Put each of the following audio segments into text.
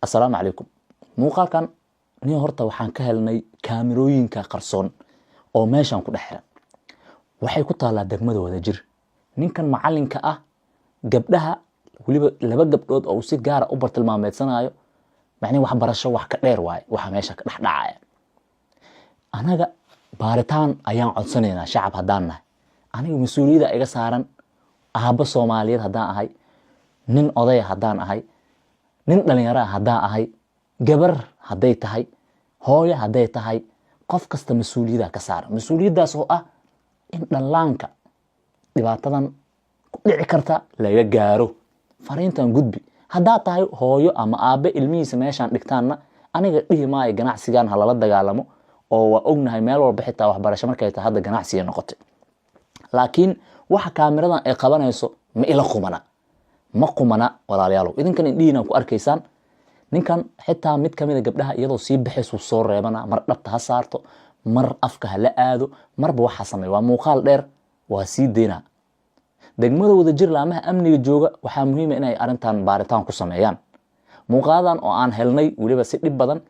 Assalaamu calaykum. Muuqaalkan nin horta waxaan ka helnay kaamirooyinka qarsoon oo meeshan ku dhex xiran. Waxay ku taallaa degmada Wadajir. Ninkan macalinka ah gabdhaha, weliba laba gabdhood oo uu si gaara u bartilmaameedsanayo, macnihi waxbarasho wax ka dheer waaye waxa meesha ka dhex dhacaya. Anaga baaritaan ayaan codsanaynaa shacab haddaan nahay. Aniga mas-uuliyadda iga saaran, aabbo Soomaaliyeed haddaan ahay, nin odaya haddaan ahay, nin dhalinyaro ah haddaan ahay, gabar hadday tahay, hooyo hadday tahay, qof kasta mas-uuliyadda ka saaran. Mas-uuliyaddaas oo ah in dhallaanka dhibaatadan ku dhici karta laga gaaro. Fariintan gudbi. Haddaad tahay hooyo ama aabe ilmihiisa meeshaan dhigtaanna, aniga dhihi maayo ganacsigan ha lala dagaalamo, oo waa ognahay meel walba xitaa waxbarasho markay tahay hadda ganacsiga noqotay. Laakiin waxa kaamiradan ay qabanayso ma ila qumana, ma qumana walaalayaalow. Idinkan indhihiina ku arkaysaan ninkan xitaa mid kamid a gabdhaha iyadoo sii baxaysuu soo reebana, mar dhabta ha saarto, mar afka ha la aado, marba waxaa sameey. Waa muuqaal dheer, waa sii deynaa. Degmada Wadajir laamaha amniga jooga waxaa muhiima inay arrintan baaritaan ku sameeyaan. Muuqaaladan oo aan helnay weliba si dhib badan,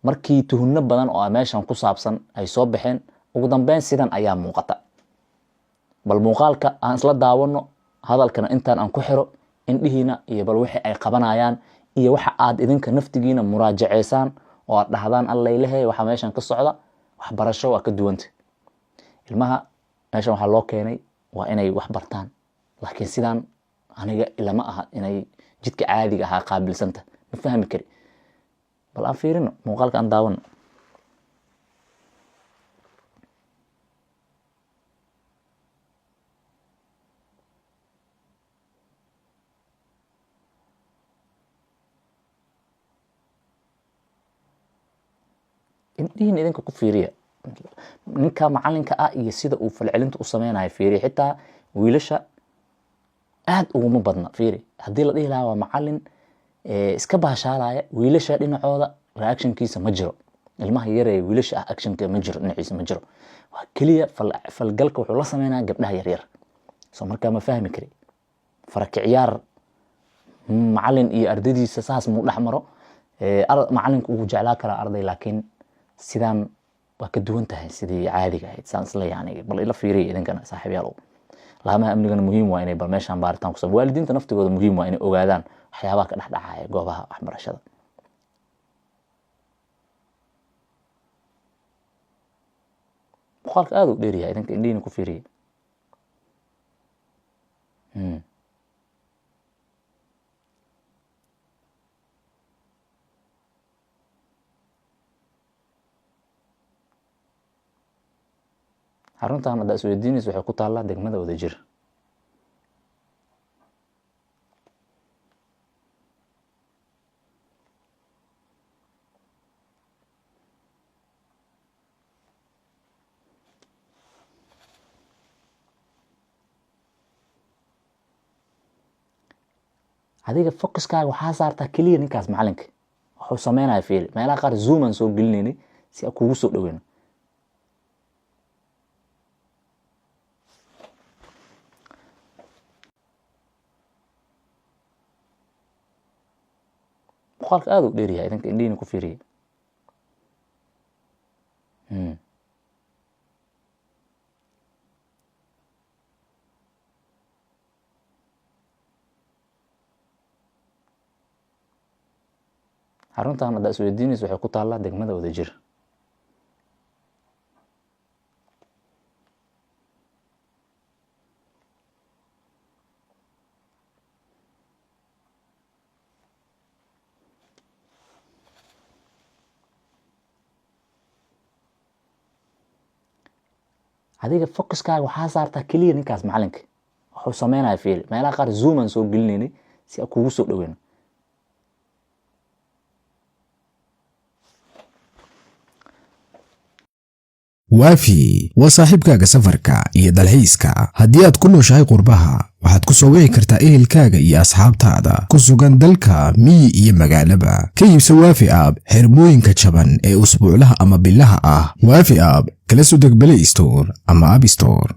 markii tuhunno badan oo meeshan ku saabsan ay soo baxeen, ugu dambeyn sidan ayaa muuqata. Bal muuqaalka aan isla daawano, hadalkana intaan aan ku xiro indhihiina iyo bal wixii ay qabanayaan iyo waxa aad idinka naftigiina muraajaceysaan oo aad dhahdaan, allaylehe, waxa meeshan ka socda waxbarasho waa ka duwanta. Ilmaha meeshan waxaa loo keenay waa inay wax bartaan, laakiin sidaan aniga ilama aha inay jidka caadiga ahaa qaabilsanta. Ma fahmi kari. Bal aan fiirino muuqaalka, aan daawano. Indhihiin idinka ku fiiriya ninka macalinka ah iyo sida uu falcelinta u sameynayo. Fiiriya, xitaa wiilasha aad uguma badna. Fiiri, haddii la dhihi lahaa waa macalin iska baashaalaya, wiilasha dhinacooda reactionkiisa ma jiro. Ilmaha yaree wiilasha ah actionka ma jiro, dhinaciisa ma jiro. Waa keliya falgalka wuxuu la sameynaya gabdhaha yaryar. So markaa ma fahmi kari farakiciyaar macalin iyo ardadiisa saas muu dhex maro. Macalinku wuu jeclaa karaa arday, laakiin sidaan waa ka duwan tahay sidii caadiga ahayd, saan isla yani. Bal ila fiiriya idinkana, saaxiibyaal. Laamaha amnigana muhiim waa inay bal meeshaan baaritaan ku samey. Waalidiinta naftigooda muhiim waa inay ogaadaan waxyaabaha ka dhex dhacaya goobaha waxbarashada. Muuqaalka aada u dheeryahay, idinka indhihiina ku fiiriya. Xaruntan haddaa isweydiinaysa waxay ku taallaa degmada Wadajir. Adiga focuskaaga waxaa saartaa keliya ninkaas macalinka wuxuu sameynaya. Fiiri, meelaha qaar zoom aan soo gelinaynay si aan kugu soo dhaweyno. Muuqaalka aada u dheeryahay, idinka indhihiina ku fiiriya. Xaruntan haddaa isweydiinaysa waxay ku taallaa degmada Wadajir. Adiga focuskaaga waxaa saartaa keliya ninkaas macalinka wuxuu sameynaya. Fiiri, meelaha qaar zoom aan soo gelinaynay si aan kugu soo dhaweyno. Waafi waa saaxiibkaaga safarka iyo dalxiiska. Haddii aad ku nooshahay qurbaha, waxaad ku soo wici kartaa ehelkaaga iyo asxaabtaada ku sugan dalka, miyi iyo magaalaba. Ka iibso Waafi App xirmooyinka jaban ee usbuuclaha ama bilaha ah. Waafi App kala soo deg Play Store ama App Store.